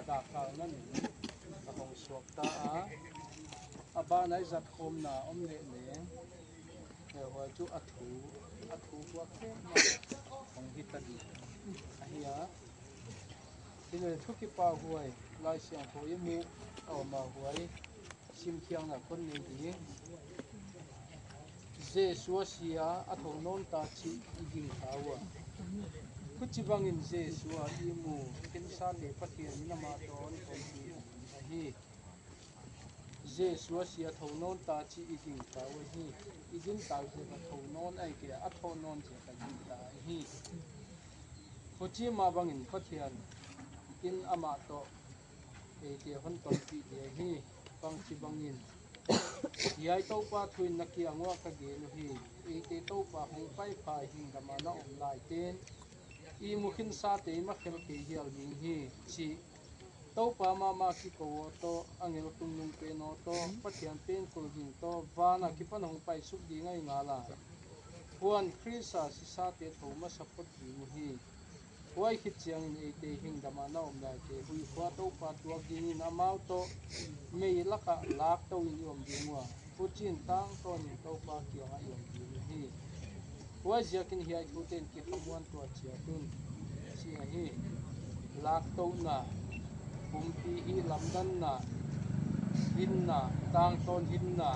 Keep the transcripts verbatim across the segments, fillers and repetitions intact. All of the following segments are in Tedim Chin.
Dak kal na ning a hong suak ta a, a banah i zatkhawmna om leh leng, eh, huai cu a thu, a thu puak khem mah hong hi ta ding ahi a. Hi leh thukipah huai Lai Siangtho i muh a om a, huai simkhiakna kon nei ding. Jesu a si a, a tho nawn ta cih i ging ta uh a, huci bangin Jesu a i mu khinsate Pathian in amah tawh hong tonpih ahi. Jesu a si a, tho nawn ta cih i ging ta uh ahi. I ging ta uh ziak a tho nawn ahi kei a, a thawh nawn ziak a ging ta ahi. Huci mah bangin Pathian in amah tawh eite hong tonpih ding ahi. Bangci bangin hiai Topa thu in na kiang uah ka gen uh hi. Eite Topa hong paipha hingdam a na om laite in i mu khinsate i ma khel kei hial ding hi, cih Topa mahmah kiko aw tawh, angel tungnung pen aw tawh, Pathian pen kulhing tawh, van a kipan hong paisuk ding ahi ngal a, huan Khrist a sisate tho masa phot ding uh hi. Huai khit ciangin eite hingdam a na om laite huih khua Topa tuak dingin amau tawh mei lakah lakto in i om ding uh a, huci in tangtawn in Topa kiangah i om ding uh hi. Huai ziakin hiai thute in kikhamuan tuah ciat un, ci ahi. Laktohna, pumpi hi lamdanna, hinna, tangtawn hinna,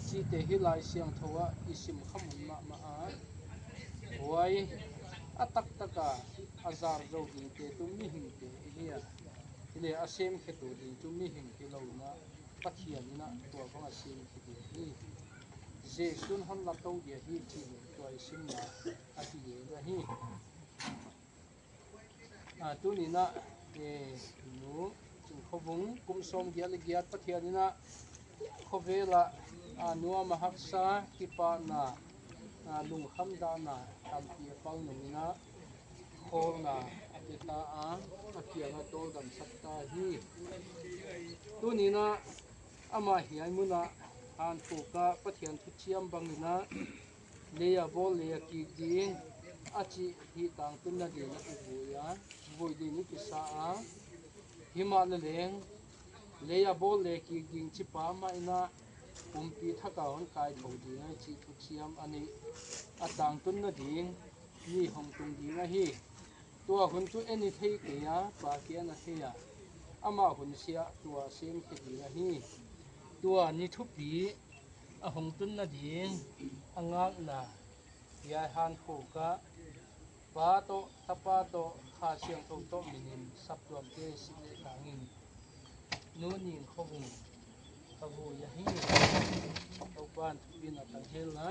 cihte hi Lai Siangtho ah i sim khamun mahmah a, huai a taktak a a zar zo dingte tu mihingte i hi a, hi leh a semkhiat uh ding tu mihing hi lo in a, Pathian in a tua bang a semkhia ding hi. Jesu in hon lakto ding hi cih leh tua i simna a hi ding ahi. A, tuni in a, eh, nu Cing Kho Vung kum sawmgiat leh giat Pathian in a khovel ah, a, nuam a haksa, kipahna, a, lungkham dahna tampi a pau nung in a, khawlna a pia ta a, a kiang a tawldamsak ta hi. Tuni in a amah hiai mun ah hankhuk ah Pathian thuciam bangin a, lei a bawl lei a kik ding a cih hih tangtun nading ah i vui a, vui ding i kisa a, himah leleng lei a bawl lei a kik ding cih pah mah in a, pumpi thak a hong kaitho ding a cih thuciam a neih a tangtun nading ni hong tung ding ahi. Tua hun cu en i thei kei a, Pa kiang a thei a, amah hun siah tua semkhia ding ahi. Tua ni thupi a hong tun nading a ngakna hiai hankhuk ah Pa tawh, Tapa tawh, Kha Siangtho tawh min in saptuamte sih leh tang in. Nu Ning Kho Vung ka vui ahi. Topa in thupina tang hen la.